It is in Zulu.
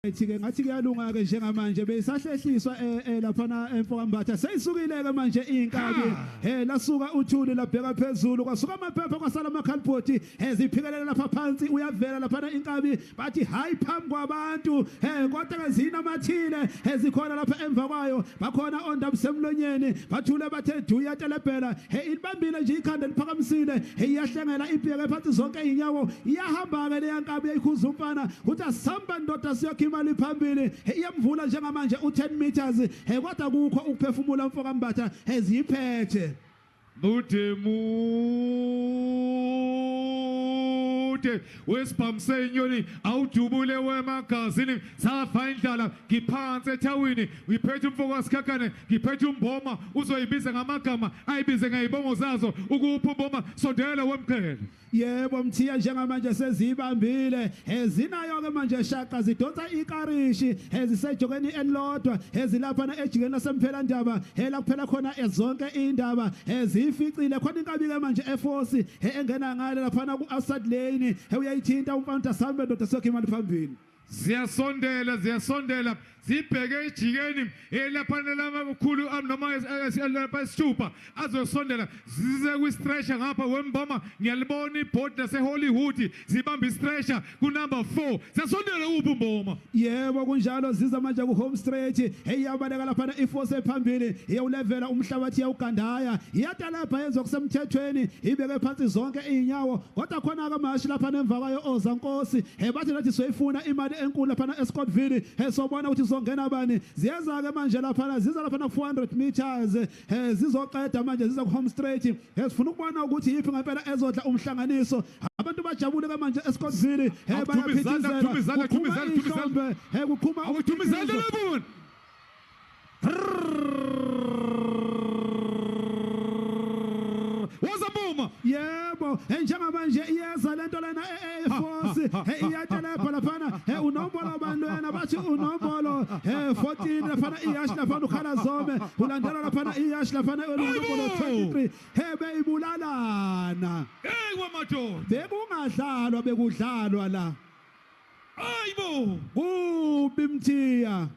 Ethi-ke ngathi kuyalunga-ke njengamanje beyisahlehliswa laphana emfokambatha seyisukile-ke manje iy'nkabi um lasuka uthuli labheka phezulu kwasuka amaphepha kwasala amakhalibhodi um ziphikelela lapha phansi uyavela laphana inkabi bathi hhayi phambi kwabantu um kodwa-ke zinamathile um zikhona lapha emva kwayo bakhona ondaba semlonyeni bathule bathe du iyatelebhela he ilibambile nje ikhanda liphakamisile he iyahlengela ibheke phansi zonke iy'nyawo iyahamba-ke leya nkabi yayikhuza umfana kuthi asihamba ndoda siyokha imali phambili he iyamvula njengamanje u-10 meters he kodwa kukho ukuphefumula mfokambatha he ziyiphethe. Mude mude wesibhamu senyoni awudubule wemagazini safa indlala ngiphansi ethawini ngiphethe umfoko wasikhakhane ngiphethe umboma uzoyibiza ngamagama ayibize ngeyibongo zazo ukuphi umboma sondela wemqhele. Yebo Mthiya njengamanje sezibambile ezinayo ke manje shaqa zidonsa ikarishi ezisejokeni elilodwa ezilapha na ejikeni lasemphela ndaba hela kuphela khona zonke indaba ezificile khona inkabi ke manje eforce engena ngale lapha ku outside lane uyayithinta umfana asambe ndoda sokho imali phambili. Ziyasondela ziyasondela zibheke ejikeni elaphana lamakhulu noma lapha esithupha azosondela zize kwi-stretcher ngapha wemboma ngiyalibona ibhodi lase-Hollywood zibamba i-stretcher ku-number 4 ziyasondela kuphi umboma. Yebo kunjalo ziza manje ku home straight hey yabaleka laphana iforce ephambili iyawulevela umhlabathi iyawugandaya iyatalabha yenza kusemthethweni ibeke phansi zonke izinyawo kodwa khona ke mashi lapha nemva kwayo oza Nkosi he bathi nathi soyifuna imali enkulu laphana eScottville he sobona ukuthi izongena bani ziyeza ke manje laphana ziza laphana 400 meters he zizoqeda manje ziza ku home straight he sifuna ukubona ukuthi yiphi ngempela ezodla umhlanganiso abantu bajabule ke manje eScottville he Awuthuma izandla, bayaphithizela awuthuma izandla, awuthuma kuqhuma izandla, awuthuma izandla. ihlombe he kuqhuma Awuthuma izandla umkhiqizo. lapho. Woza mboma. Yebo njengamanje iyeza lento lena eforce iyatelebha laphana unombolo bani lwena bathi unombolo 14 laphana iyashi laphana ukhala zome ulandela laphana iyashi laphana unombolo 23 he beyibulalana. Hey wamadoda. Bekungadlalwa bekudlalwa la. Hayibo. Kubi Mthiya.